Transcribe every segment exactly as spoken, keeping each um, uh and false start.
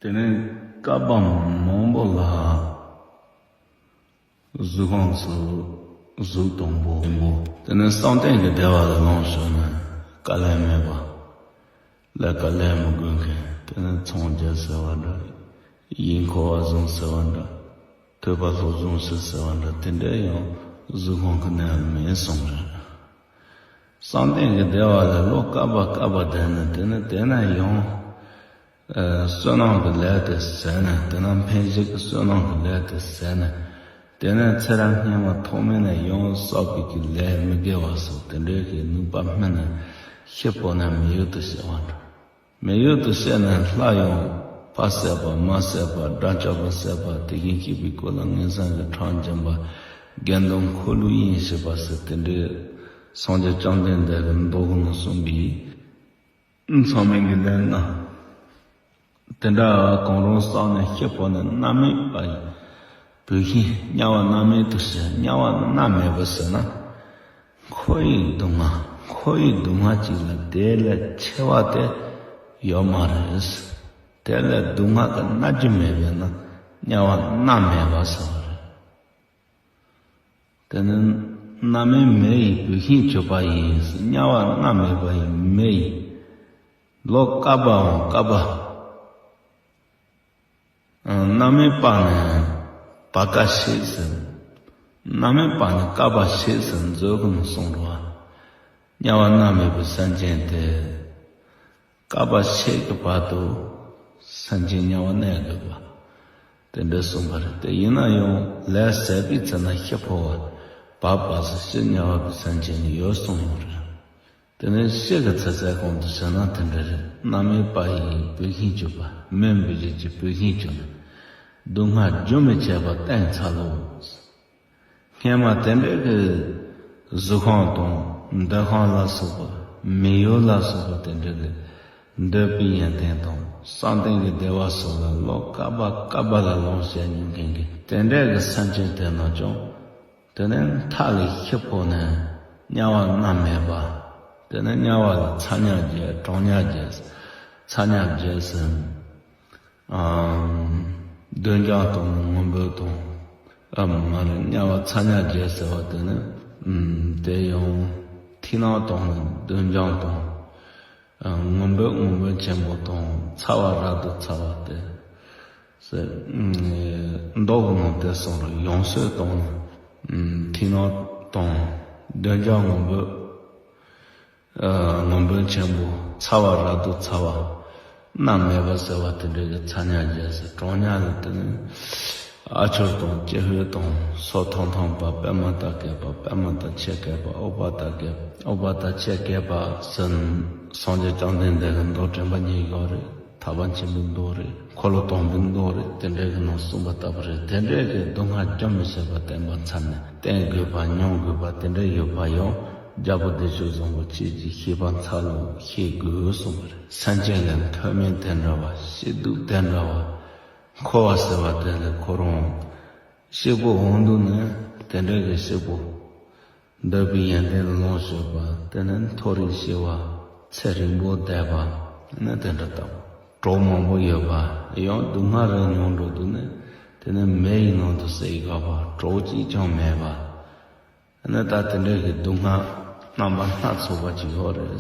དེ་ནས་བསྐལ་པ་མང་པོ་ལ་གཟུགས་ཁམས་སུ་གཟུགས་དང་པོ། དེ་ནས་བསམ་གཏན་གྱི་བདེ་བ་ལ་ལོངས་སྤྱོད་ནས་དཀའ་ལས་མེད་པ། ལས་ཀ་ལས་མི་དགོས་མཁན། དེ་ནས་འཚང་རྒྱ་ཟེར་བ་འདྲ། ཡིད་འཁོར་བ་བཟུང་ཟེར་བ་འདྲ། ཐོས་པ་ལྷུར་བཟུང་ཞིག་ཟེར་བ་འདྲ། དེ་འདྲའི་ཡང་གཟུགས་ཁམས་ཀྱི་གནས་ལ་མེད་གསུངས་རེད། བསམ་གཏན་གྱི་བདེ་བ་ལ་ལོ་བསྐལ་པ་བསྐལ་པ་བསྡད་ནས། དེ་ནས་དེ་ན་ཡང་ཨ་བསོད་ནམས་ཀྱི་ལས་དེ་ཟད་ནས། དེ་ན་འཕེན་བྱེད་ཀྱི་བསོད་ནམས་ཀྱི་ལས་དེ་ཟད་ནས། དེ་ནས་ཚེ་རབས་སྔོན་མ་ཐོག་མེད་ནས་ཡང་བསགས་པའི་གི་ལས་མི་དགེ་བ་སོགས་དེ་འདྲའི་གི་ནུས་པ་སྨིན་ནས་ཤི་འཕོས་ནས་མི་ཡུལ་དུ་སྐྱེ་བ་འདྲ། མི་ཡུལ་དུ་སྐྱེས་ནས་སླར་ཡང་ཕ་བསད་པ་མ་བསད་པ་དགྲ་བཅོམ་པ་བསད་པ། དེ་བཞིན་གཤེགས་པའི་སྐུ་ལ་མངོན་སུམ་གྱིས་ཁྲག་འབྱིན་པ། དགེ་འདུན་འཁོར་ལོས་དབྱེན་བྱེད་པ་ཟེར། དེ་འདྲའི་སངས་རྒྱས་བཅོམ་ལྡན་འདས་ཀྱི་མདོ་ཀུན་ནས་གསུངས་པའི་མཚམས་མེད་ཀྱི་ལས་ལྔ། དེ་འདྲ་གང་རུང་བསགས་ནས་ཤི་འཕོས་ནས་མནར་མེད་པ་ཡི་བུད་ཤིང་དམྱལ་བ་མནར་མེད་དུ་སྐྱེ། དམྱལ་བ་མནར་མེད་པ་ཟེར་ན། འཁོར་བའི་སྡུག་བསྔལ། འཁོར་བའི་སྡུག་བསྔལ་གཅིག་ལ་དེ་ལས་ཆེ་བ་དེ་ཡོད་མ་རེད། དེ་ལས་སྡུག་བསྔལ་གྱི་མནར་རྒྱུ་མེད་པས་ན་དམྱལ་བ་མནར་མེད་པ་ཟེར་བ་རེད། དེ་ནི་མནར་མེད་མེ་ཡི་བུད་ཤིང་གྱུར་པ་ཡིན། དམྱལ་བ་མནར་མེད་པ་ཡི་མེ་ཡིས་ལོ་བསྐལ་པའང་བསྐལ་པ། མནར་མེད་པ་ནི་བར་སྐལ་ཤེས་ཟིན། མནར་མེད་པ་ནི་བསྐལ་པ་ཤེས་ཟིན་མཛོད་ཀུན་གསུངས་རོ། དམྱལ་བ་མནར་མེད་པའི་སེམས་ཅན་དེ། བསྐལ་པ་ཤེས་ཀྱི་བར་དུ་སེམས་ཅན་དམྱལ་བ་གནས་དགོས་པ། དེ་འདྲ་གསུངས་པ་རེད། དེ་ཡིན་ན་ཡང་ལས་ཟད་པའི་ཚེ་ན་ཤི་འཕོ་བ། བབ་པ་སུ་ཤི་དམྱལ་བ་གི་སེམས་ཅན་ནི་ཡོད་གསུངས་ཡོད་རེད། དེ་ནས་ཤི་གི་ཚེ་ཚད་གོང་དུ་བྱས་ན་དེ་འདྲ་རེད། མནར་མེད་པ་ཡི་བུད་ཤིང་གྱུར་པ། མེ་འབུད་བྱེད་ཀྱི་བུད་ཤིང་གྱུར་ནས། སྡུག་བསྔལ་རྒྱུན་མི་འཆད་པར་བསྟེན་འཚལ་ལོ། སྔོན་མ་དེ་འདྲའི་གི་གཟུགས་ཁམས་དང་འདོད་ཁམས་ལ་སོགས་པ། མི་ཡུལ་ལ་སོགས་པ་དེ་འདྲའི་གི་འདོད་པའི་ཡོན་ཏན་དང་བསམ་གཏན་གྱི་བདེ་བ་སོགས་ལ་ལོ་བསྐལ་པ་བསྐལ་པ་ལ་ལོངས་སྤྱོད་མྱོང་མཁན་གྱི་དེ་འདྲའི་གི་སེམས་ཅན་དེ་རྣམས་ཀྱང་དེ་ནས་མཐའ་ལ་ཤི་འཕོས་ནས་དམྱལ་བ་མནར་མེད་པ། དེ་ནས་དམྱལ་བ་ལ་ཚ་དམྱལ་བརྒྱད། གྲང་དམྱལ་བརྒྱད། ཚ་དམྱལ་བརྒྱད་ཟེར། ཨམ། འདོད་ཆགས་དང་ངུ་འབོད་དང་། ཨ་མ་རེད། དམྱལ་བ་ཚ་དམྱལ་བརྒྱད་ཟེར་བ་དེ་ནི། ཨམ། དེ་ཡང་ཐིག་ནག་དང་འདོད་ཆགས་དང་། ཨ། ངུ་འབོད། ངུ་འབོད་ཆེན་པོ་དང་། ཚ་བ་རབ་ཏུ་ཚ་བ་སྟེ། ཟེར། མདོ་གི་ནང་དེ་གསུངས་རེད། ཡང་སོས་དང་། ཨམ། ཐིག་ནག་དང་། འདོད་ཆགས། ངུ་འབོད། ཨ། ངུ་འབོད་ཆེན་པོ། ཚ་བ་རབ་ཏུ་ཚ་བ། མནར་མེད་པ་ཟེར་བ་དེ་འདྲའི་གི་ཚ་དམྱལ་བརྒྱད་ཟེར། གྲང་དམྱལ་ལ་དེ་ནི་ཨ་ཆུར་དང་ཀྱི་ཧུད་དང་སོ་ཐམ་ཐམ་པ། པདྨ་དང་བཅས་པ། པདྨ་དང་ཆེས་བརྒྱད་པ། ཨུཏྤལ་དང་བཅས། ཨུཏྤལ་དང་ཆེས་བརྒྱད་པ་ཟེར། སངས་རྒྱས་བཅོམ་ལྡན་འདས་ཀྱི་མདོ་དྲན་པ་ཉིད་ཡོད་རེད། ཐར་པ་ཆེན་པོའི་མདོ་རེད། འཁོར་ལོ་སྟོང་པའི་མདོ་རེད། དེ་འདྲའི་གི་ནང་གསུངས་པ་ལྟ་བུ་རེད། དེ་འདྲའི་གི་སྡུག་བསྔལ་རྒྱུན་མི་ཆད་པར་བསྟེན་པར་འཚལ་ནས། བསྟེན་དགོས་པ། མྱོང་དགོས་པ་དེ་འདྲ་ཡོད་པ་ཡང་རྒྱལ་པོ་བདེ་སྤྱོད་བཟང་པོ་ཁྱེད་ཀྱིས་ཤེས་པར་འཚལ་ལོ། ཤེས་དགོས་གསུངས་པ་རེད། སེམས་ཅན་ལ་མཐོ་དམན་དེ་འདྲ་བ། སྐྱིད་སྡུག་དེ་འདྲ་བ། འཁོར་བ་ཟེར་བ་དེ་ལ་ཁོ་རང་སྐྱིད་པོ་འོང་དུས་ནས་དེ་འདྲ་གི་སྐྱིད་པོ། འདོད་པའི་ཡོན་ཏན་ལ་ལོངས་སྤྱོད་པ། དེ་ནས་མཐོ་རིས་ཞི་བ། ཚེ་རིང་པོ་བསྡད་པ། ནི་དེ་འདྲ་ལྟ་བུ། གྲོགས་མང་པོ་ཡོད་པ། ཡང་སྡུག་བསྔལ་རེ་མྱོང་འགྲོ་དུས་ནས་དེ་ནས་མེ་ཡི་ནང་དུ་བསྲེགས་དགོས་པ། གྲོགས་གཅིག་ཀྱང་མེད་པ། ནི་ད་དེ་འདྲ་གི་སྡུག་བསྔལ་རྣམ་པ་སྣ་ཚོགས་པ་ཅིག་ཡོད་རེད།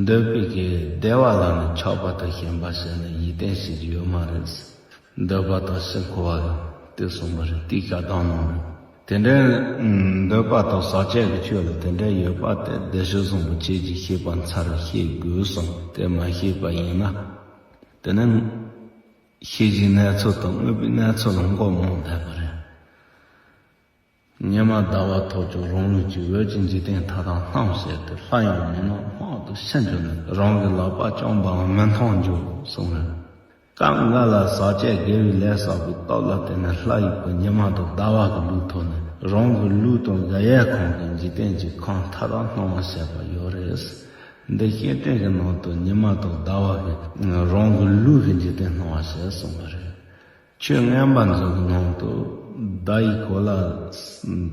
འདོད་པའི་གི་བདེ་བ་ལ་ནི་ཆགས་པ་དང་ཞེན་པ་བྱས་ནས་ཡིད་བརྟན་བྱེད་རྒྱུ་ཡོད་མ་རེད། འདོད་པ་དང་ཕྱིར་འཁོར་བ་ལ་དེ་གསུངས་པ་རེད། དེའི་ཞལ་གདམས་ནང་ལ། དེ་འདྲའི་འདོད་པ་དང་ཟག་བཅས་ཀྱི་ཆོས་ལ་དེ་འདྲའི་ཡོད་པ་དེ་བདེ་སྤྱོད་བཟང་པོ་ཁྱེད་ཀྱིས་ཤེས་པར་འཚལ། ཤེས་དགོས་གསུངས། དེ་མ་ཤེས་པ་ཡིན་ན། དེ་ནི་ཤེས་བཞིན་གནས་ཚུལ་དང་དངོས་པོའི་གནས་ཚུལ་ལ་མགོ་རྨོངས་བསྡད་པ་རེད། ཉི་མ་ཟླ་བ་ཐོབ་ཀྱང་རང་ལུས་ཀྱི། འོད་ཀྱི་འཇིག་རྟེན་མཐའ་དག་སྣང་བ་ཞེས་ཏེ། སླར་ཡང་མི་སྣང་སྔགས་དུ་ཕྱིན་གྱུར་ནས། རང་གི་ལག་པ་བརྐྱངས་པའང་མི་མཐོང་འགྱུར་གསུངས་རེད། སྐབས་འགའ་ལ་ཟག་བཅས་དགེ་བའི་ལས་བསགས་པའི་སྟོབས་ལ་བརྟེན་ནས་ལྷ་ཡི་བུ་ཉི་མ་དང་ཟླ་བ་གི་ལུས་ཐོབ་ནས་རང་གི་ལུས་དང་གཞལ་ཡས་ཁང་གི་འཇིག་རྟེན་གྱི་ཁམས་མཐའ་དག་སྣང་བར་བྱེད་པ་ཡོད་རེད། འདི་བཤེས་སྤྲིང་གི་ནང་དུ་ཉི་མ་དང་ཟླ་བ་གིས་རང་གི་ལུས་ཀྱི་འཇིག་རྟེན་སྣང་བར་བྱེད་གསུངས་པ་རེད། ཆོས་མངོན་པ་མཛོད་ཀྱི་ནང་དུ་ཟླ་ཡི་གོ་ལ་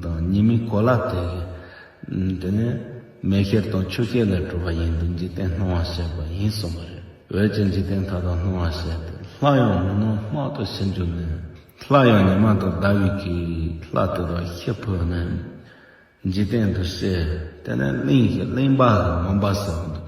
དང་ཉི་མའི་གོ་ལ་དེ་གིས། དེ་ནས་མེ་ཤེལ་དང་ཆུ་ཤེལ་ལས་གྲུབ་པ་ཡིན་དུས་འཇིག་རྟེན་སྣང་བར་བྱེད་པ་ཡིན་གསུངས་པ་རེད། འོད་ཀྱི་འཇིག་རྟེན་མཐའ་དག་སྣང་བར་བྱེད་དེ། སླར་ཡང་མི་སྣང་དམག་ཏུ་ཕྱིན་གྱུར་ནས། སླར་ཡང་ཉི་མ་དང་ཟླ་བའི་གི་ལྷ་དེ་དག་ཤི་འཕོས་ནས། འཇིག་རྟེན་དུ་གཤེགས། དེ་ནས་གླིང་གི་གླིང་པ་ལ་མུན་པ་ཟེར་བ་འདུག་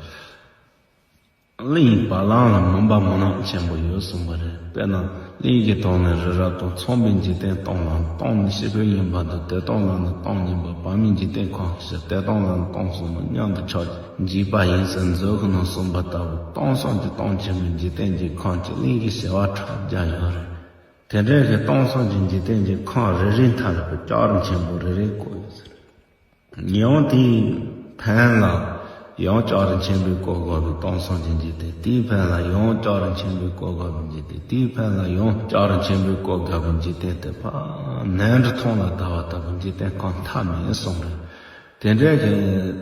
གླིང་བ་ལང་ལ་མུན་པ་མུན་ནག་ཆེན་པོ་ཡོད་གསུངས་པ་རེད། དཔེར་ན་གླིང་གི་ཐོག་ནས་རི་རབ་དང་མཚུངས་པའི་འཇིག་རྟེན་སྟོང་ལ་སྟོང་ནི་ཤི་འཕོས་ཡིན་པ་འདི་དེ་སྟོང་ལ་ནི་སྟོང་ཡིན་པ། བར་མའི་འཇིག་རྟེན་ཁམས་ཀྱི་དེ་སྟོང་ལ་ནི་སྟོང་གསུམ་མོ་མཉམ་དུ་ཆགས་འཇིག་པ་ཡིན་ཟེར་མཛོད་ཀྱི་ནང་གསུངས་པ་ལྟ་བུ། སྟོང་གསུམ་གྱི་སྟོང་ཆེན་པོའི་འཇིག་རྟེན་གྱི་ཁམས་ཀྱི་གླིང་གི་བྱེ་བ་ཕྲག་བརྒྱ་ཡོད་རེད། དེ་འདྲའི་གི་སྟོང་གསུམ་གྱི་འཇིག་རྟེན་གྱི་ཁམས་རེ་རེའི་མཐའ་ལ་བུ་ལྕགས་རི་ཆེན་པོ་རེ་རེ་བསྐོར་ཡོད་ཟེར། ཡང་དེའི་ཕན་ལ་ཡང་ལྕགས་རི་ཆེན་པོས་བསྐོར་དགོས་པའི་སྟོང་གསུམ་གྱི་འཇིག་རྟེན། དེའི་ཕན་ལ་ཡང་ལྕགས་རི་ཆེན་པོས་བསྐོར་དགོས་པའི་འཇིག་རྟེན། དེའི་ཕན་ལ་ཡང་ལྕགས་རི་ཆེན་པོས་བསྐོར་དགོས་པའི་འཇིག་རྟེན་དེ་ཕར་ནན་དུ་ཐང་ལ་བརྡལ་བ་ལྟ་བུ་འཇིག་རྟེན་ཁམས་མཐའ་མེད་གསུངས་རེད། དེ་འདྲའི་གི་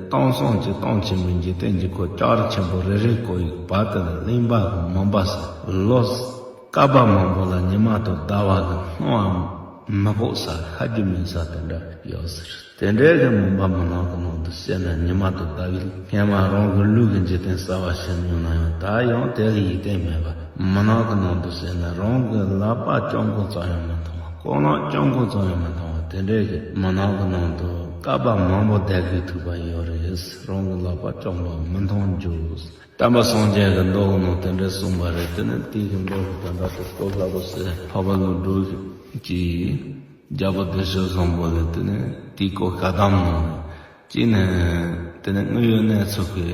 སྟོང་གསུམ་གྱི་སྟོང་ཆེན་པོའི་འཇིག་རྟེན་གྱི་ཁམས་ལྕགས་རི་ཆེན་པོ་རེ་རེ་བསྐོར་ཡོད་པ་དེ་ལ་གླིང་པ་གི་མུན་པ་ཟེར། ལོ་སྐལ་པ་མང་པོ་ལ་ཉི་མ་དང་ཟླ་བ་གི་སྣང་བ་མི་ཕོག་ས། ཤར་རྒྱུ་མེད་ས་དེ་འདྲ་ཡོད་ཟེར། དེ་འདྲའི་གི་མུན་པ་མུན་ནག་གི་ནང་དུ་གཤེགས་ནས་ཉི་མ་དང་ཟླ་བའི་སྔས་མ་རང་གི་ལུས་ཀྱི་འཇིག་རྟེན་གསར་བ་ཤར་མྱོང་ན་ཡང་ད་ཡང་དེ་ལ་ཡིད་བརྟན་མེད་པ། མུན་ནག་གི་ནང་དུ་གཤེགས་ནས་རང་གི་ལག་པ་བརྐྱང་བུ་ཙམ་ཡང་མི་མཐོང་བ། རྐང་ལག་བརྐྱང་བུ་ཙམ་ཡང་མི་མཐོང་བ། དེ་འདྲའི་གི་མུན་ནག་གི་ནང་དུ་སྐལ་པ་མང་པོ་བསྡད་དགོས་ཐུག་པ་ཡོད་རེད། རང་གི་ལག་པ་བརྐྱང་བུ་མི་མཐོང་རྒྱུ། བསྟན་པ་སངས་རྒྱས་ཀྱི་མདོ་གི་ནང་དེ་འདྲ་གསུངས་པ་རེད། དེ་ནས་དེ་གི་མདོ་གི་དོན་དག་དེ་སྟོད་ལྷ་རབ་གསལ་འཕགས་པ་ཀླུ་སྒྲུབ་ཀྱིས་རྒྱལ་པོ་བདེ་སྤྱོད་བཟང་པོ་ལ་དེ་ནས་དེའི་སྐོར་བཀའ་གདམས་གནང་ནས། གཅིག་ནས་དེ་ནས་དངོས་ཡོད་གནས་ཚུལ་གྱི་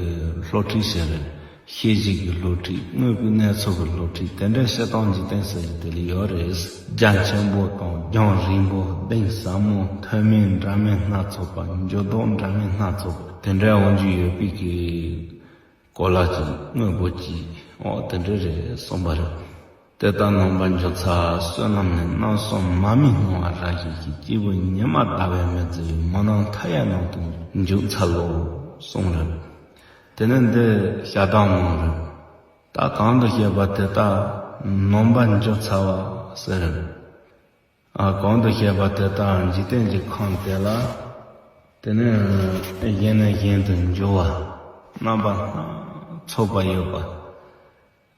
སློབ་ཁྲིད་བྱས་རེད། ཤེས་བཞིན་གྱི་སློབ་ཁྲིད། དངོས་པོའི་གནས་ཚུལ་གྱི་སློབ་ཁྲིད། དེ་འདྲའི་བཤད་སྟངས་འཇིག་རྟེན་ཟེར་གྱི་དེ་ལ་ཡོད་རེད། རྒྱ་ཆེན་པོ་དང་རྒྱང་རིང་པོ། གདན་ཟབ་མོ། མཐོ་དམན་འདྲ་མིན་སྣ་ཚོགས་པ། འགྱུར་ལྡོག་འདྲ་མིན་སྣ་ཚོགས་པ། དེ་འདྲའི་དབང་སྒྱུར་ཡོད་པའི་གི་གོ་ལ་གྱི་དངོས་པོ་གྱི་འོ་དེ་འདྲ་རེད་གསུངས་པ་རེད། དེ་ལྟར་ནོངས་པར་འགྱུར་ཚར། བསོད་ནམས་ནི་རྣམ་གསུམ་མར་མེ་སྣང་བ་ར་ཞིག་གི་སྐྱེས་བུ་ཉི་མ་ཟླ་བས་མི་བརྫི་བའི་མུན་ནག་མཐའ་ཡས་ནང་དུ་འཇུག་འཚལ་ལོ་གསུངས་རེད། དེ་ནས་འདི་ཞལ་གདམས་གནང་རེད། ད་གོང་དུ་བཤད་པ་དེ་ལྟར་ནོངས་པར་འགྱུར་ཚར་བ་ཟེར། ཨ་གོང་དུ་བཤད་པ་དེ་ལྟར་འཇིག་རྟེན་གྱི་ཁམས་དེ་ལ། དེ་ནས་གཞན་ནས་གཞན་དུ་འགྱུར་བ། རྣམ་པ་སྣ་ཚོགས་པ་ཡོད་པ།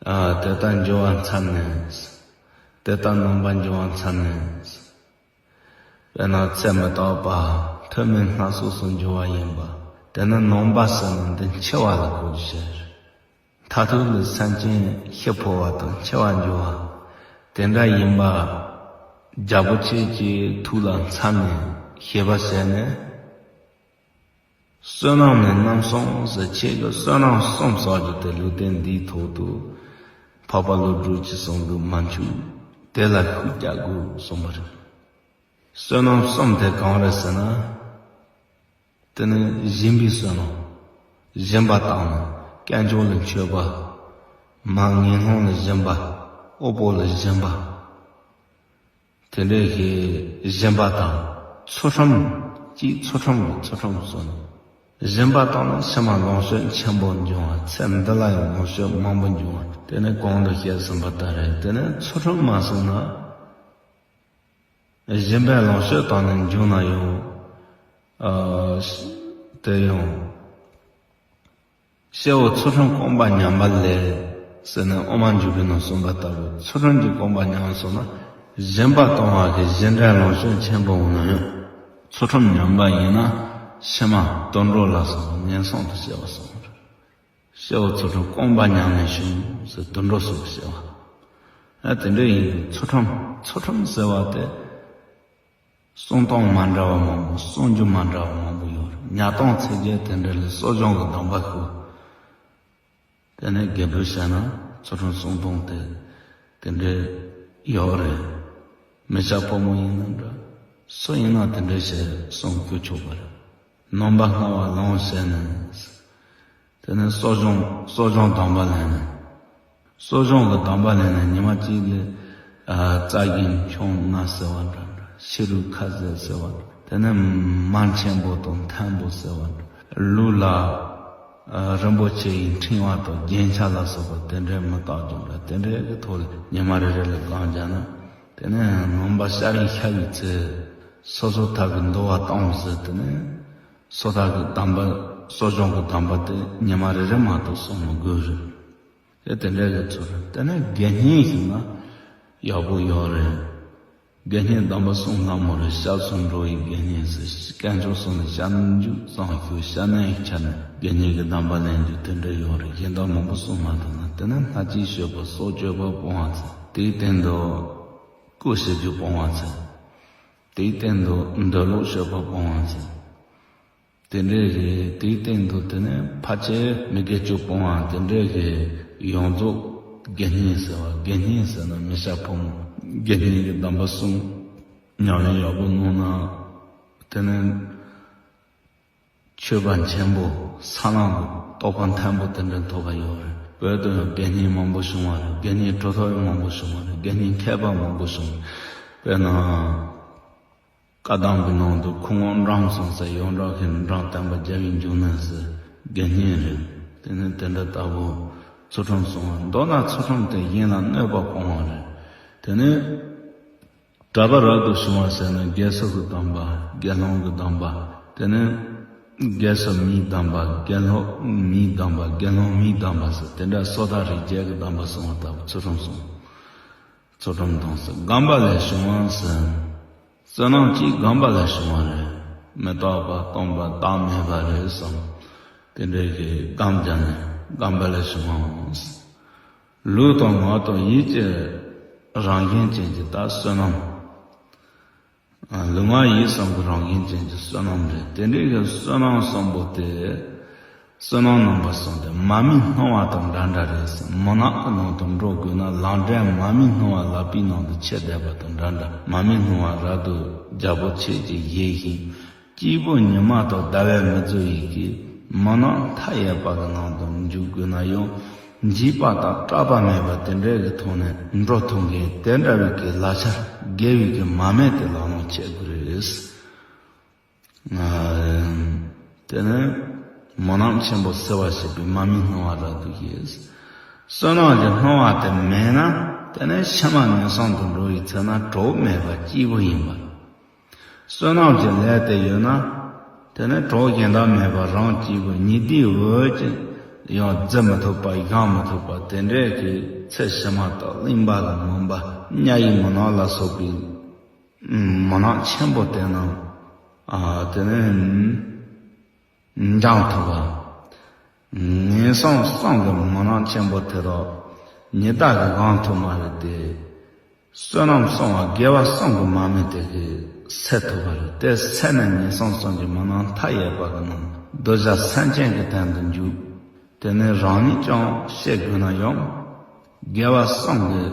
ཨ་དེ་ལྟར་འགྱུར་བ་མཚམས་ནས། དེ་ལྟར་ནོངས་པར་འགྱུར་བ་མཚམས་ནས། དཔེར་ན་ཚེ་མི་རྟག་པ། མཐོ་དམན་སྣ་ཚོགས་སུ་འགྱུར་བ་ཡིན་པ། དེ་ནི་ནོངས་པ་ཟེར་ན་འདི་འཆི་བ་ལ་གོ་རྒྱུ་བྱས། མཐར་ཐུག་ལ་སེམས་ཅན་ཤི་འཕོ་བ་དང་འཆི་བར་འགྱུར་བ། དེ་འདྲ་ཡིན་པ། རྒྱལ་པོ་ཁྱེད་ཀྱི་ཐུགས་ལ་མཚམས་ནས་ཤེས་པ་བྱས་ནས། བསོད་ནམས་ནི་རྣམ་གསུམ་ཟེར། ཁྱེད་ཀྱི་བསོད་ནམས་གསུམ་བསགས་རྒྱུ་དེ་ལུས་རྟེན་འདིའི་ཐོག་ཏུ་འཕགས་པ་ཀླུ་སྒྲུབ་ཀྱི་གསུང་གི་མ་འཆུག་དེ་ལ་ཤུགས་རྒྱག་དགོས་གསུངས་པ་རེད། བསོད་ནམས་གསུམ་དེ་གང་རེད་ཟེར་ན། དེ་ནི་སྦྱིན་པའི་བསོད་ནམས། སྦྱིན་པ་བཏང་ནས་དཀོན་མཆོག་ལ་མཆོད་པ། མ་ངན་སློང་ལ་སྦྱིན་པ། དབུལ་པོ་ལ་སྦྱིན་པ། དེ་འདྲའི་གི་སྦྱིན་པ་དང་། ཚུལ་ཁྲིམས་ཀྱིས་ཚུལ་ཁྲིམས་ཀྱི་ཚུལ་ཁྲིམས་སོ་ནི། སྦྱིན་པ་བཏང་ན་ཕྱི་མ་ལོངས་སྤྱོད་ཆེན་པོ་འབྱུང་བ། ཚེ་འདི་ལ་ཡང་ལོངས་སྤྱོད་མང་པོ་འབྱུང་བ། དེ་ནི་གོང་དུ་བཤད་ཟིན་པ་ལྟར་རེད། དེ་ནི་ཚུལ་ཁྲིམས་མ་བསྲུངས་ན། སྦྱིན་པས་ལོངས་སྤྱོད་བཏང་ནས་འབྱུང་ན་ཡང་། ཨ་དེ་ཡང་། སྐྱེ་བོ་ཚུལ་ཁྲིམས་རྐང་པ་ཉམས་པ་ལས་ཟེར་ནས་དབུ་མ་འཇུག་པའི་ནང་གསུངས་པ་ལྟ་བུ། ཚུལ་ཁྲིམས་ཀྱི་རྐང་པ་ཉམས་སོང་ན། སྦྱིན་པ་གཏོང་བ་གི་སྦྱིན་འབྲས་ལོངས་སྤྱོད་ཆེན་པོ་འོང་ན་ཡང་། ཚུལ་ཁྲིམས་ཉམས་པ་ཡིན་ན་ཕྱི་མ་དུད་འགྲོ་ལ་སོགས་པ་ངན་སོང་དུ་སྐྱེ་བ་སོང་རེད། སྐྱེ་བོ་ཚུལ་ཁྲིམས་རྐང་པ་ཉམས་ནས་བྱུང་ཟེར། དུད་འགྲོ་སོགས་སྐྱེ་བ། ཨ་དེ་འདྲ་ཡིན་དུས་ཚུལ་ཁྲིམས་ཚུལ་ཁྲིམས་ཟེར་བ་དེ། གསུང་སྟངས་མ་འདྲ་བ་མང་པོ། གསུང་རྒྱུ་མ་འདྲ་བ་མང་པོ་ཡོད་རེད། ཉར་སྟངས་ཚིག་གི་དེ་འདྲ་ལས་གསོ་སྦྱོང་གི་གདམས་པ་ཞུ། དེ་ནས་རྒྱས་པར་བཤད་ན་ཚུལ་ཁྲིམས་གསུང་སྟངས་དེ་དེ་འདྲ་ཡོད་རེད། མི་སྐྱ་ཕོ་མོ་ཡིན་ན་འདྲ། སུ་ཡིན་ན་དེ་འདྲ་བྱས་གསུང་དགོས་ཆོག་པ་རེད། ནོངས་པ་བསྔལ་བ་ལོངས་སྤྱད་ནས། དེ་ནས་གསོ་སྦྱོང་གསོ་སྦྱོང་གདམས་པ་ལེན་ནས། གསོ་སྦྱོང་གི་གདམས་པ་ལེན་ནས་ཉི་མ་གཅིག་ལ་ཨ་རྩྭ་གི་མཆོང་ལྔ་ཟེར་བ་འདྲ་འདྲ། ཕྱི་རུ་ཁ་ཟས་ཟེར་བ་འདྲ། དེ་ནས་མར་ཆེན་པོ་དང་ཐལ་པོ་ཟེར་བ་འདྲ། ལུས་ལ་ཨ་རིན་པོ་ཆེ་ཡི་ཕྲེང་བ་དང་རྒྱན་ཆ་ལ་སོགས་པ་དེ་འདྲའི་མི་རྟག་རྒྱུ་འདྲ། དེ་འདྲའི་གི་ཐོག་ལ་ཉི་མ་རེ་རེ་ལ་སྒོམ་བརྒྱབ་ན། དེ་ནས་ནོངས་པ་ཤ་རིང་ཤ་བའི་ཚེ། སོ་སོ་ཐབས་ཀྱིས་འདུལ་བ་གཏོང་ཟེར། དེ་ནས་སོ་ཐར་གྱི་གདམས་པ། གསོ་སྦྱོང་གི་གདམས་པ་དེ་ཉི་མ་རེ་རེ་མ་གཏོགས་གསུང་མི་དགོས་རེད། དེ་དེ་འདྲ་གི་ཚོར། དེ་ནས་དགེ་བསྙེན་ཞིག་ན་ཡག་པོ་ཡོད་རེད། དགེ་བསྙེན་གདམས་པ་གསུམ་ལྷ་མོ་རེད། སྐྱབས་སུ་འགྲོ་བའི་དགེ་བསྙེན་ཟེར། དཀོན་མཆོག་གསུམ་ལ་སྐྱབས་འཇུག་གཙང་ཞུ། སྐྱབས་གནས་ཆ་ནས་དགེ་བསྙེན་གྱི་གདམས་པ་ལེན་རྒྱུ་དེ་འདྲ་ཡོད་རེད། གཞན་དག་མང་པོ་གསུངས་མ་ཐུབ་ན། དེ་ནས་སྔགས་ཀྱི་མཆོད་པ་སྲོག་གཅོད་པ་སྤོང་བ་ཚེ། དེའི་སྟེང་དུ་སྐུ་ཞབས་ཀྱུ་སྤོང་བ་ཚེ། དེའི་སྟེང་དུ་འདོད་ལོག་སྤྱོད་པ་སྤོང་བ་ཚེ། དེ་འདྲའི་གི་དེའི་སྟེང་དུ་དེ་ནས་ཕལ་ཆེར་མི་དགེ་བཅུ་སྤོང་བ་དེ་འདྲའི་གི་ཡོངས་རྫོགས་དགེ་བསྙེན་ཟེར་བ། དགེ་བསྙེན་ཟེར་ན་མི་སྐྱ་ཕོ་མོ། དགེ་བསྙེན་གྱི་གདམས་པ་གསུམ་ཉམས་ལེན་ཡག་པོ་གནང་ན། དེ་ནས་ཆོས་པ་ཆེན་པོ་ས་ལམ་གྱི་རྟོགས་པ་མཐོན་པོ་དེ་འདྲ་ཐོབ་པ་ཡོད་རེད། བོད་དུ་ཡང་དགེ་བསྙེན་མང་པོ་བྱུང་བ་རེད། དགེ་བསྙེན་གྲུབ་ཐོབ་ཡང་མང་པོ་བྱུང་བ་རེད། དགེ་བསྙེན་མཁས་པ་མང་པོ་བྱུང་བ་རེད། དཔེར་ན། བཀའ་གདམས་ཀྱི་ནང་དུ་ཁུ་དབོན་འབྲོམ་སོང་ཟེར། ཡོངས་གྲགས་ཀྱི་འབྲོམ་སྟོན་པ་རྒྱལ་བའི་འབྱུང་གནས་ཟེར་དགེ་བསྙེན་རེད། དེ་ནས་དེ་འདྲ་ལྟ་བུ་ཚུལ་ཁྲིམས་སྲུང་བ། མདོར་ན་ཚུལ་ཁྲིམས་དེ་གཞན་ལ་གནོད་པ་སྤོང་བ་རེད། དེ་ནས་གྲྭ་པ་རབ་ཏུ་བྱུང་བ་ཟེར་ན་དགེ་ཚུལ་གྱི་གདམས་པ། དགེ་སློང་གི་གདམས་པ། དེ་ནས་དགེ་ཚུལ་མའི་གདམས་པ། དགེ་སློང་མའི་གདམས་པ། དགེ་སློང་མའི་གདམས་པ་ཟེར། དེ་འདྲ་སོ་ཐར་རིགས་བརྒྱད་ཀྱི་གདམས་པ་གསུངས་པ་ལྟ་བུ་ཚུལ་ཁྲིམས་སྲུང་བ། ཚུལ་ཁྲིམས་སྡོམ་ཟེར། སྒོམ་པ་ལས་བྱུང་བ་ཟེར། བསོད་ནམས་ཀྱིས་སྒོམ་པ་ལས་བྱུང་བ་རེད། མི་རྟག་པ་སྟོང་པ་བདག་མེད་པ་རེད་བསམ། དེ་འདྲའི་གི་སྒོམ་བརྒྱབ་ནས་སྒོམ་པ་ལས་བྱུང་བའོ་ཟེར། ལུས་དང་ངག་དང་ཡིད་ཀྱི་རང་བཞིན་ཅན་གྱི་ད་བསོད་ནམས། ལུས་ངག་ཡིད་གསུམ་གྱི་རང་བཞིན་ཅན་གྱི་བསོད་ནམས་རེད། དེ་འདྲའི་གི་བསོད་ནམས་གསུམ་པོ་དེ། བསོད་ནམས་རྣམ་པ་གསུམ་དེ་མར་མེ་སྣང་བ་དང་འདྲ་འདྲ་རེད་ཟེར། མུན་ནག་གི་ནང་དུ་འགྲོ་དགོས་ན་ལམ་འབྲས་མར་མེ་སྣང་བ་ལག་པའི་ནང་དུ་ཁྱེར་བསྡད་པ་དང་འདྲ་འདྲ། མར་མེ་སྣང་བ་རབ་ཏུ་རྒྱ་བོ་ཆེ་ཅིག་བཞེས་ཤིང་། སྐྱེས་བུ་ཉི་མ་དང་ཟླ་བས་མི་བཟོད་ཡི་གི་མུན་ནག་མཐའ་ཡས་པ་གི་ནང་དུ་འཇུག་དགོས་ན་ཡང་། འཇིགས་པ་དང་སྐྲག་པ་མེད་པ་དེ་འདྲའི་གི་ཐོག་ནས་འགྲོ་ཐུབ་མཁན་དེ་འདྲ་བའི་གི་ལག་ཆ། དགེ་བའི་གི་མར་མེ་དེ་ལག་ལེན་བྱེད་དགོས་རེད། དེ་ནས་མུན་ནག་ཆེན་པོ་སེལ་བར་བྱེད་པའི་མར་མེ་སྣང་བ་རབ་ཏུ་བཞེས། བསོད་ནམས་ཀྱི་སྣང་བ་དེ་མེད་ན། དེ་ནས་ཕྱི་མ་ངན་སོང་དུ་འགྲོ་བའི་ཚེ་ན་གྲོགས་མེད་པ་སྐྱེས་བུ་ཡིན་པ། བསོད་ནམས་ཀྱི་ལས་དེ་ཡོད་ན། དེ་ནས་གྲོགས་གཞན་དག་མེད་པར་རང་སྐྱེས་བུ་ཉི་ཟླའི་འོད་ཀྱིས་ཡང་བརྫི་མི་ཐུབ་པ། བཞེངས་མི་ཐུབ་པ། དེ་འདྲའི་གི་ཚེ་ཕྱི་མ་དང་གླིང་པ་ལ་མུན་པ། དམྱལ་བའི་མུན་ནག་ལ་སོགས་པའི་མུན་ནག་ཆེན་པོ་དེ་རྣམས། ཨ། དེ་ནས་འབྱང་ཐུབ་པ། ངན་སོང་གསུམ་གྱི་མུན་ནག་ཆེན་པོ་དེ་དག་ཉི་ཟླ་གིས་བཞེངས་ཐུབ་མ་རེད་དེ། བསོད་ནམས་གསང་བ་དགེ་བ་གསུམ་གྱི་མར་མེ་དེ་གིས་སེལ་ཐུབ་པ་རེད། དེ་སེལ་ནས་ངན་སོང་གསུམ་གྱི་མུན་ནག་མཐའ་ཡས་པ་གི་ནང་གདུལ་བྱ་སེམས་ཅན་གྱི་དོན་དུ་འཇུག་དེ་ནས་རང་ཉིད་ཀྱང་སྐྱེ་དགོས་ན་ཡང་། དགེ་བ་གསུམ་གྱི་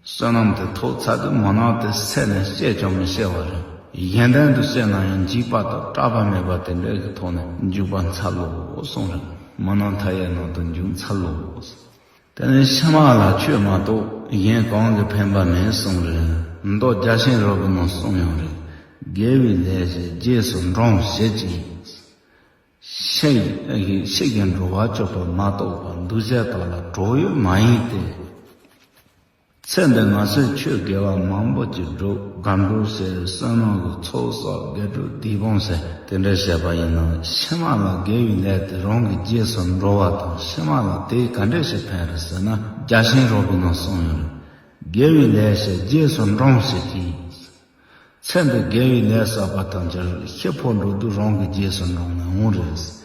བསོད་ནམས་དེ་ཐོབ་ཚར་དུས་མུན་ནག་དེ་སེལ་ནས་སྐྱེ་ཀྱང་མི་སྐྱེ་བ་རེད། གཞན་དོན་དུ་སྐྱེ་ན་ཡང་འཇིགས་པ་དང་སྐྲག་པ་མེད་པ་དེ་འདྲའི་གི་ཐོག་ནས་འཇུག་པ་འཚལ་ལོ་གསུངས་རེད། མུན་ནག་མཐའ་ཡས་ནང་དུ་འཇུག་འཚལ་ལོ། དེ་ནས་ཕྱི་མ་ལ་ཆོས་མ་གཏོགས་གཞན་གང་གིས་ཕན་པ་མེད་གསུངས་རེད། མདོ་རྒྱ་ཆེན་རབ་ཀྱི་ནང་གསུངས་ཡོད་རེད། དགེ་བའི་ལས་བྱས་རྗེས་སུ་འབྲང་བྱེད་ཅིང་། ཕྱིར་ཕྱིར་གྱིས་འགྲོ་བ་སྐྱོབ་པ་མ་གཏོགས་པ། འདུ་བྱེད་དག་ལ་གྲོགས་ཡོད་མ་ཡིན་ཏེ། ཚེ་འདི་ང་ཚོས་ཆོས་དགེ་བ་མང་པོ་ཅིག་བསྒྲུབས། སྒོམ་སྒྲུབ་བྱས། བསོད་ནམས་ཀྱི་ཚོགས་བསགས། དགེ་སྒྲུབ་སྡིག་སྤོང་བྱས། དེ་འདྲ་བྱས་པ་ཡིན་ན། ཕྱི་མ་ལ་དགེ་བའི་ལས་དེ་རང་གི་རྗེས་སུ་འགྲོ་བ་དང་། ཕྱི་མ་ལ་དེས་ག་འདྲ་ཞིག་ཕན་རེད་ཟེར་ན། རྒྱ་ཆེན་རབ་ཀྱི་ནང་གསུངས་ཡོད་རེད། དགེ་བའི་ལས་བྱས་རྗེས་སུ་འབྲང་བྱེད་ཅིང་། ཚེ་འདི་དགེ་བའི་ལས་བསགས་པ་དང་སྦྱར། ཤི་འཕོ་འགྲོ་དུས་རང་གི་རྗེས་སུ་འབྲང་ནས་འོང་རེད།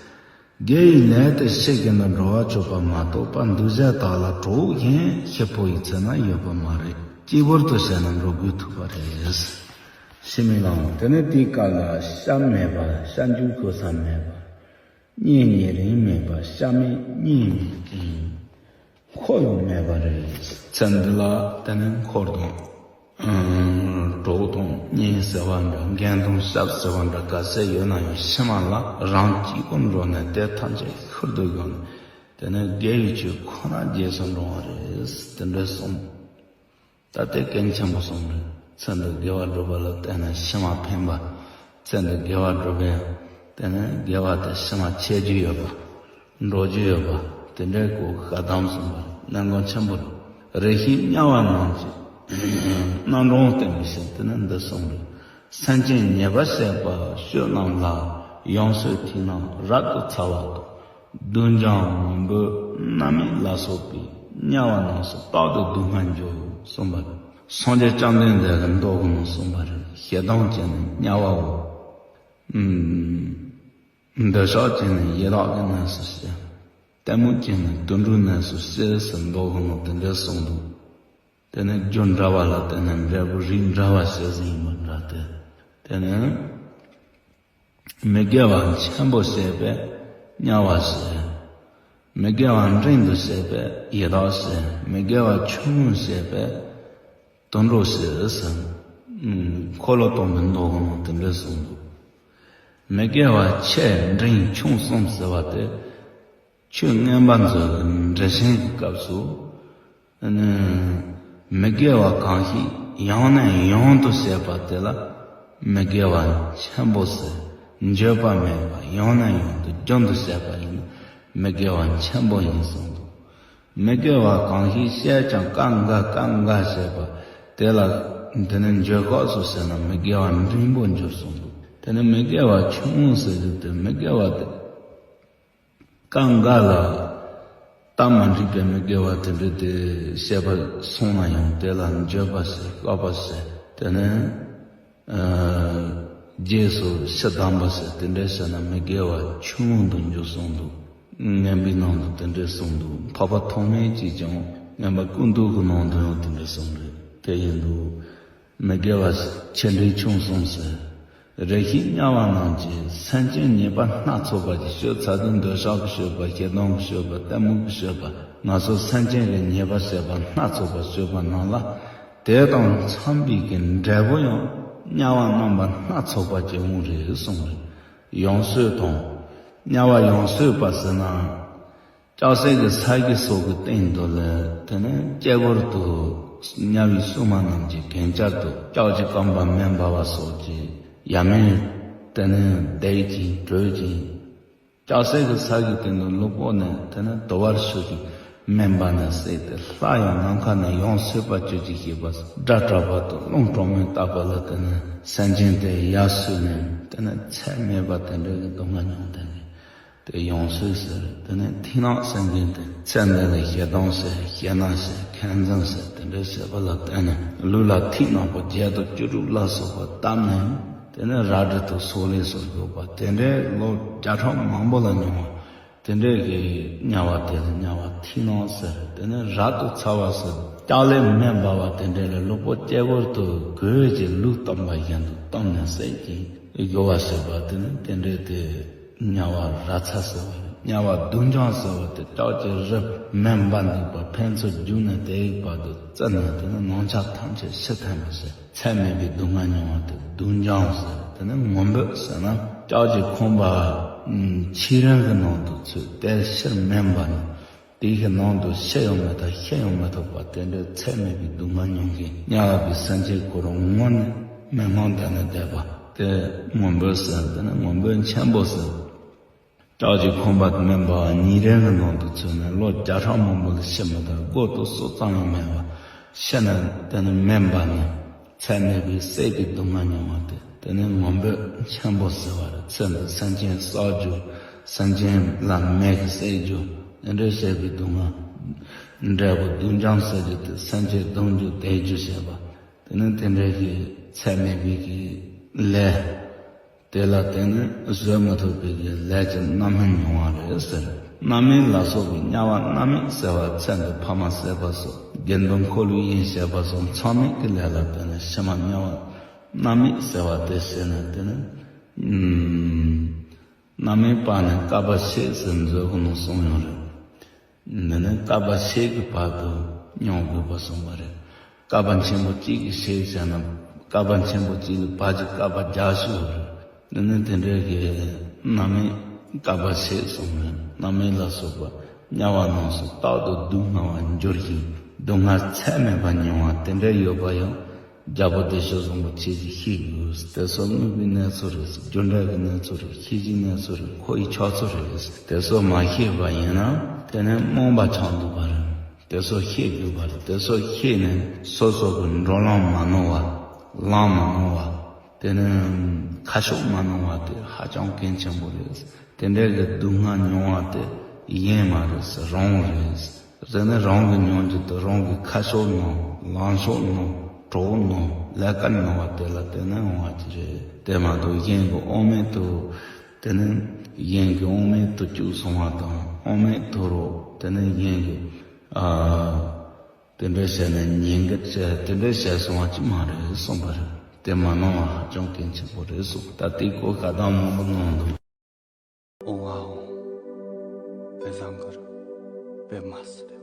དགེ་བའི་ལས་དེ་ཕྱིར་གྱིས་ནི་འགྲོ་བ་སྐྱོབ་པ་མ་གཏོགས་པ། འདུ་བྱེད་དག་ལ་གྲོགས་གཞན་ཤི་འཕོ་ཡི་ཚེ་ན་ཡོད་པ་མ་རེད། གཅིག་པུར་དུ་བྱས་ན་འགྲོ་དགོས་ཐུག་པ་རེད། ཤི་མི་ལའང་དེ་ནས་དེའི་སྐབས་ལ་སྐྱབས་མེད་པ། སྐྱབས་འཇུག་གོ་ས་མེད་པ། གཉེན་ཉེ་རིང་མེད་པ། སྐྱབས་མེད་གཉེན་མེད་ཀྱི་འཁོར་ཡང་མེད་པ་རེད། ཚེ་འདི་ལ་དེ་ནས་འཁོར་དང་། གྲོགས་དང་གཉེན་ཟེར་བ་འདྲ། རྒན་དང་ཞབས་ཟེར་བ་འདྲ་ག་ཚད་ཡོད་ན་ཡང་ཕྱི་མ་ལ་རང་གཅིག་པུ་འགྲོ་ནས་དེ་ཐམས་ཅད་ཤུལ་དུ་ཡོང་ནས། དེ་ནས་དགེ་བའི་ཆོས་ཁོ་ན་རྗེས་སུ་འབྲང་བ་རེད། དེ་འདྲ་གསུངས། ད་དེ་གལ་ཆེན་པོ་གསུངས་རེད། ཚེ་འདི་དགེ་བ་སྒྲུབ་པ་ལ་བརྟེན་ནས་ཕྱི་མ་ཕན་པ། ཚེ་འདི་དགེ་བ་སྒྲུབ་པས་བརྟེན་ནས་དགེ་བ་དེ་ཕྱི་མ་འཆད་རྒྱུ་ཡོད་པ། འགྲོ་རྒྱུ་ཡོད་པ། དེ་འདྲའི་སྐོར་བཀའ་གདམས་གསུངས་པ་རེད། གནད་འགག་ཆེན་པོ་རེད། རེ་ཞིག་དམྱལ་བ་རྣམས་ཀྱི་རྣམ་གྲངས་བསྟན་པའི་ཕྱིར་དེ་ནས་འདི་གསུངས་རེད། སེམས་ཅན་ཉེས་པར་བཤད་པ་སྤྱོད་རྣམས་ལ། ཡང་སོས་ཐིག་རྣམས་རབ་ཏུ་ཚ་བ་དང་། སྡུག་འཇོམས་མང་པོས་རྣམ་སྨིན་ལ་སོགས་པའི། དམྱལ་བ་རྣམས་སུ་རྟག་ཏུ་སྡུག་བསྔལ་འགྱུར་གསུངས་པ་རེད། སངས་རྒྱས་བཅོམ་ལྡན་འདས་ཀྱིས་མདོ་གི་ནང་གསུངས་པ་རེད། ཞེ་སྡང་བསྐྱེད་ནས་དམྱལ་བའོ། ཨུམ། འདོད་ཆགས་བསྐྱེད་ནས་ཡི་དྭགས་ཀྱི་གནས་སུ་སྐྱེ། གཏི་མུག་བསྐྱེད་ནས་དུད་འགྲོའི་གནས་སུ་སྐྱེ་ཟེར་མདོ་གི་ནང་དེ་འདྲ་གསུངས་འདུག་དེ་ནས་རྒྱུ་འདྲ་བ་ལ་བརྟེན་ནས་འབྲས་བུ་རིགས་འདྲ་བ་སྐྱེ་ཟིན་ཡིན་པ་འདྲ་སྟེ། དེ་ནས་མི་དགེ་བ་ཆེན་པོ་བྱས་པས་དམྱལ་བ་སྐྱེ། མི་དགེ་བ་འབྲིང་དུ་བྱས་པས་ཡི་དྭགས་སྐྱེ། མི་དགེ་བ་ཆུང་ངུ་བྱས་པས་དུད་འགྲོ་སྐྱེ་ཟེར། འཁོར་ལོ་སྟོན་པའི་མདོ་གི་ནང་དེ་འདྲ་གསུངས་འདུག་མི་དགེ་བ་ཆེ་འབྲིང་ཆུང་གསུམ་ཟེར་བ་དེ། ཆོས་མངོན་པ་མཛོད་ཀྱི་འགྲེལ་ཆེན་གྱི་སྐབས་སུ། མི་དགེ་བ་གང་ཞིག་ཡང་ནས་ཡང་དུ་བྱས་པ་དེ་ལ་མི་དགེ་བ་ཆེན་པོ་ཟེར། འགྱོད་པ་མེད་པར་ཡང་ནས་ཡང་དུ་རྒྱུན་དུ་བྱས་པ་ཡིན་ན་མི་དགེ་བ་ཆེན་པོ་ཡིན་གསུངས་འདུག་མི་དགེ་བ་གང་ཞིག་བྱས་ཀྱང་སྐབས་འགའ་སྐབས་འགའ་བྱས་པ་དེ་ལ། དེ་ནི་འགྱོད་སྐབས་སུ་བྱས་ན་མི་དགེ་བ་འབྲིང་པོར་འགྱུར་གསུངས་འདུག་དེ་ནི་མི་དགེ་བ་ཆུང་ངུ་ཟེར་རྒྱུ་དེ་མི་དགེ་བ་དེ། སྐབས་འགའ་ལ་སྟབས་མ་འགྲིག་པའི་མི་དགེ་བ་དེ་འདྲ་དེ་བྱས་པ་སོང་ན་ཡང་དེ་ལ་འགྱོད་པ་བྱས། བསླབ་པ་བྱས། དེ་ནས་ཨ་རྗེས་སུ་ཞེ་སྡང་པ་བྱས། དེ་འདྲ་བྱས་ན་མི་དགེ་བ་ཆུང་ངུ་དུ་འགྱུར་གསུངས་འདུག་མངོན་པའི་ནང་དུ་དེ་འདྲ་གསུངས་འདུག་འཕགས་པ་ཐོགས་མེད་ཀྱིས་ཀྱང་མངོན་པ་ཀུན་བཏུས་ཀྱི་ནང་དུ་ཡང་དེ་འདྲ་གསུངས་རེད། དེ་ཡིན་དུས། མི་དགེ་བ་ཆེ་འབྲིང་ཆུང་གསུམ་ཟེར། རེ་ཞིག་དམྱལ་བ་རྣམས་ཀྱིས་སེམས་ཅན་ཉེས་པ་སྣ་ཚོགས་པ་ཅིག་སྤྱོད་ཚར་དུས། འདོད་ཆགས་ཀྱི་སྤྱོད་པ། ཞེ་སྡང་གི་སྤྱོད་པ། གཏི་མུག་གི་སྤྱོད་པ། ང་ཚོ་སེམས་ཅན་གྱི་ཉེས་པ་བྱེད་པ་སྣ་ཚོགས་པ་སྤྱོད་པ་རྣམས་ལ། དེ་དང་འཚམ་པའི་གི་འབྲས་བུ་ཡང་དམྱལ་བ་རྣམ་པ་སྣ་ཚོགས་པ་ཅིག་འོང་རེད་གསུངས་རེད། ཡང་སོས་དང་། དམྱལ་བ་ཡང་སོས་པ་ཟེར་ན། ལྕགས་སྲེག་གི་ས་གཞི་སོགས་ཀྱི་སྟེང་དུ་ལ། དེ་ནས་གཅེར་བུར་དུ་དམྱལ་བའི་སྲུང་མ་རྣམས་ཀྱིས་གན་རྐྱལ་དུ་ལྕགས་ཀྱི་རྐང་པ་མེ་འབར་བ་སོགས་ཀྱིས་ཡ་མེད་དེ་ནས་བརྡེག་ཅིང་བྲོས་ཅིང་། ལྕགས་སྲེག་གི་ས་གཞིའི་སྟེང་དུ་ལུས་པོ་ནས་དེ་ནས་དུ་བར་ཆུ་གིས་མེ་འབར་ནས་བསྲེགས་ཏེ། སླར་ཡང་ནམ་མཁའ་ནས་ཡང་སོས་པ་ཅིག་ཅིག་ཞེས་པ། སྒྲ་གྲགས་པ་དང་རླུང་གྲང་མོས་བཏབ་པ་ལ་དེ་ནས་སེམས་ཅན་དེ་ཡར་སོས་ནས་དེ་ནས་ཚད་མེད་པ་དེ་འདྲའི་གི་སྡུག་བསྔལ་མྱོང་། དེ་ནས། དེ་ཡང་སོས་ཟེར། དེ་ནས་ཐིག་ནག་སེམས་ཅན་དེ་ཚེ་འདི་ལ་ཞེ་སྡང་བྱས། ཞེད་སྣང་བྱས། འཁོན་འཛིན་བྱས། དེ་འདྲ་བྱས་པ་ལ་བརྟེན་ནས་ལུས་ལ་ཐིག་ནག་པོ་བརྒྱད་དང་བཅུ་དྲུག་ལ་སོགས་པ་བཏབ་ནས། དེ་ནས་རལ་གྲི་དང་སོག་ལེ་སོགས་གཡོགས་པ་དེ་འདྲའི་ལོ་བརྒྱ་ཕྲག་མང་པོ་ལ་མྱོང་བ། དེ་འདྲའི་གི་དམྱལ་བ་དེ་ལ་དམྱལ་བ་ཐིག་ནག་ཟེར། དེ་ནས་རབ་ཏུ་ཚ་བ་ཟེར། ལྕགས་ལས་མེ་འབར་བ་དེ་འདྲ་ལ་ལུས་པོ་གཅེར་བུར་དུ་གོས་ཀྱི་ལུས་གཏུམ་པ་བཞིན་དུ་གཏུམ་ནས་བསྲེག་ཅིང་གཡོ་བ་བྱེད་པ་དེ་ནི་དེ་འདྲའི་དེ་དམྱལ་བ་རབ་ཚ་ཟེར་བ་རེད། དམྱལ་བ་སྡུག་འཇོམས་ཟེར་བ་དེ་ལྕགས་ཀྱི་རི་མེ་འབར་འདུག་པ་ཕན་ཚུན་རྒྱུག་ནས་དེའི་བར་དུ་བཙིར་ནས། དེ་ནི་ནམ་མཁའ་ཐམས་ཅད་ཕྱིར་འཐེན་པ་ཟེར། ཚད་མེད་པའི་སྡུག་བསྔལ་མྱོང་བ་དེ་སྡུག་འཇོམས་ཟེར། དེ་ནི་ངུ་འབོད་ཟེར་ན་ལྕགས་ཀྱི་ཁང་པ་ཕྱི་རོལ་གྱི་ནང་དུ་ཚུད་དེ་ཕྱིར་མེ་འབར་ནས། དེའི་ནང་དུ་ཤི་ཡང་མི་ཐུབ། ཤི་ཡང་མི་ཐུབ་པ་དེ་འདྲའི་ཚད་མེད་པའི་སྡུག་བསྔལ་མྱོང་མཁན་དམྱལ་བ་པའི་སེམས་ཅན་ཁོ་རང་ངུ་ནས་མི་སྔོན་བསྡད་ནས་བསྡད་པ་དེ་ངུ་འབོད་ཟེར། དེ་ནི་ངུ་འབོད་ཆེན་པོ་ཟེར། ལྕགས་ཀྱི་ཁང་པ་དེ་མེ་འབར་བ་ཉིན་རེ་གི་ནང་དུ་ཚུད་ནས་ལོ་བརྒྱ་ཕྲག་མང་པོ་ལ་ཤི་མི་ཐུབ། མགོ་ཏོ་སོ་ཙམ་ཡང་མེད་པ་ཤི་ནས། དེ་ནི་མེ་འབར་ནས་ཚད་མེད་པའི་བསྲེགས་པའི་སྡུག་བསྔལ་མྱོང་བ་དེ། དེ་ནི་ངུ་འབོད་ཆེན་པོ་ཟེར་བ་རེད། ཚེ་འདི་སེམས་ཅན་གསོད་རྒྱུ། སེམས་ཅན་ལ་མེ་གིས་བསྲེག་རྒྱུ། དེ་འདྲའི་བྱས་པའི་སྡུག་བསྔལ། འབྲས་བུ་སྡུག་འཇོམས་ཟེར་རྒྱུ་དེ་སེམས་ཅན་སྡུག་རྒྱུ་བསྡད་རྒྱུ་བྱས་པ། དེ་ནི་དེ་འདྲའི་གི་ཚད་མེད་པའི་གི་ལས། དེ་ལ་བརྟེན་ནས་བཟོད་མི་ཐུབ་པའི་གི་ལས་ཀྱི་རྣམ་སྨིན་མྱོང་བ་རེད་ཟེར། རྣམ་སྨིན་ལ་སོགས་པའི་དམྱལ་བ་རྣམ་སྨིན་ཟེར་བ་ཚེ་འདི་ཕ་མ་བསད་པ་སོགས་དགེ་འདུན་འཁོར་ལོས་གཡེངས་བྱས་པ་སོགས་མཚམས་མེད་ཀྱི་ལས་ལ་བརྟེན་ནས་ཕྱི་མ་དམྱལ་བ་རྣམ་སྨིན་ཟེར་བ་དེ་བྱས་ནས། དེ་ནི་ཨུམ། རྣམ་སྨིན་སྤངས་ནས་བསྐལ་པ་ཕྱེད་ཟེར་མཛོད་ཀྱི་ནང་གསུངས་ཡོད་རེད། འདི་ནི་བསྐལ་པ་ཕྱེད་ཀྱི་བར་དུ་མྱོང་དགོས་པ་གསུངས་པ་རེད། བསྐལ་པ་ཆེན་པོ་གཅིག་གི་ཕྱེད་བྱས་ན་བསྐལ་པ་ཆེན་པོ་གཅིག་ལ་བར་གྱི་བསྐལ་པ་བརྒྱ་ཞིག་ཡོད་རེད། འདི་ནི་དེ་འདྲའི་གི་རྣམ་སྨིན་བསྐལ་པ་ཕྱེད་གསུངས་རེད། རྣམ་སྨིན་ལ་སོགས་པ་དམྱལ་བ་རྣམས་སུ་རྟག་ཏུ་སྡུག་བསྔལ་བར་འགྱུར་ཞིང་སྡུག་བསྔལ་ཚད་མེད་པ་མྱོང་བ་དེ་འདྲ་ཡོད་པ་ཡང་། རྒྱལ་པོ་བདེ་མཆོག་བཟང་པོ་ཁྱེད་ཀྱིས་ཤེས་དགོས། དེ་ཚོ་དངོས་པོའི་གནས་ཚུལ་རེད། རྒྱུ་འབྲས་ཀྱི་གནས་ཚུལ་རེད། ཤེས་བྱའི་གནས་ཚུལ་རེད། འཁོར་བའི་ཆགས་ཚུལ་རེད། དེ་ཚོ་མ་ཤེས་པ་ཡིན་ན་དེ་ནི་རྨོངས་པ་ཆགས་འདུག་པ་རེད། དེ་ཚོ་ཤེས་དགོས་པ་རེད། དེ་ཚོ་ཤེས་ནས་སོ་སོ་གི་འགྲོ་ལམ་མ་ནོར་བ། ལམ་མ་ནོར་བ། དེ་ནི་ཁ་ཕྱོགས་མ་ནོར་བ་དེ་ཧ་ཅང་གལ་ཆེན་པོ་རེད། དེ་འདྲའི་གི་སྡུག་བསྔལ་མྱོང་བ་དེ། གཞན་མ་རེད་ཟེར། རང་རེད་ཟེར། དེ་ནི་རང་གི་སྙིང་རྗེ་དང་རང་གི་ཁ་ཕྱོགས་ནང་ལངས་ཕྱོགས་ནང་གྲོགས་ནང་ལས་ཀ་གནང་བ་དེ་ལ་བརྟེན་ནས་འོང་བ་ཅིག་རེད། དེ་མ་གཏོགས་གཞན་གྱི་དབང་མེད་དུ། དེ་ནི་གཞན་གྱི་དབང་མེད་དུ་བཅུག་སོང་བ་དང་། དབང་མེད་དུ་རོགས། དེ་ནི་གཞན་གྱི། ཨ། དེ་འདྲ་བྱས་ནས་ཉེས་འགེལ་བྱས། དེ་འདྲ་བྱས་སོང་བ་ཅིག་མ་རེད་གསུངས་པ་རེད། དེ་མ་གནང་བ་ཧ་ཅང་གལ་ཆེན་པོ་རེད་གསུངས། ད་དེའི་སྐོར་བཀའ་གདམས་མང་པོ་གནང་འདུག་འོང་བ་འོང་། དཔེ་བཟང་གི་རེད། དཔེ་མ་སྲིད་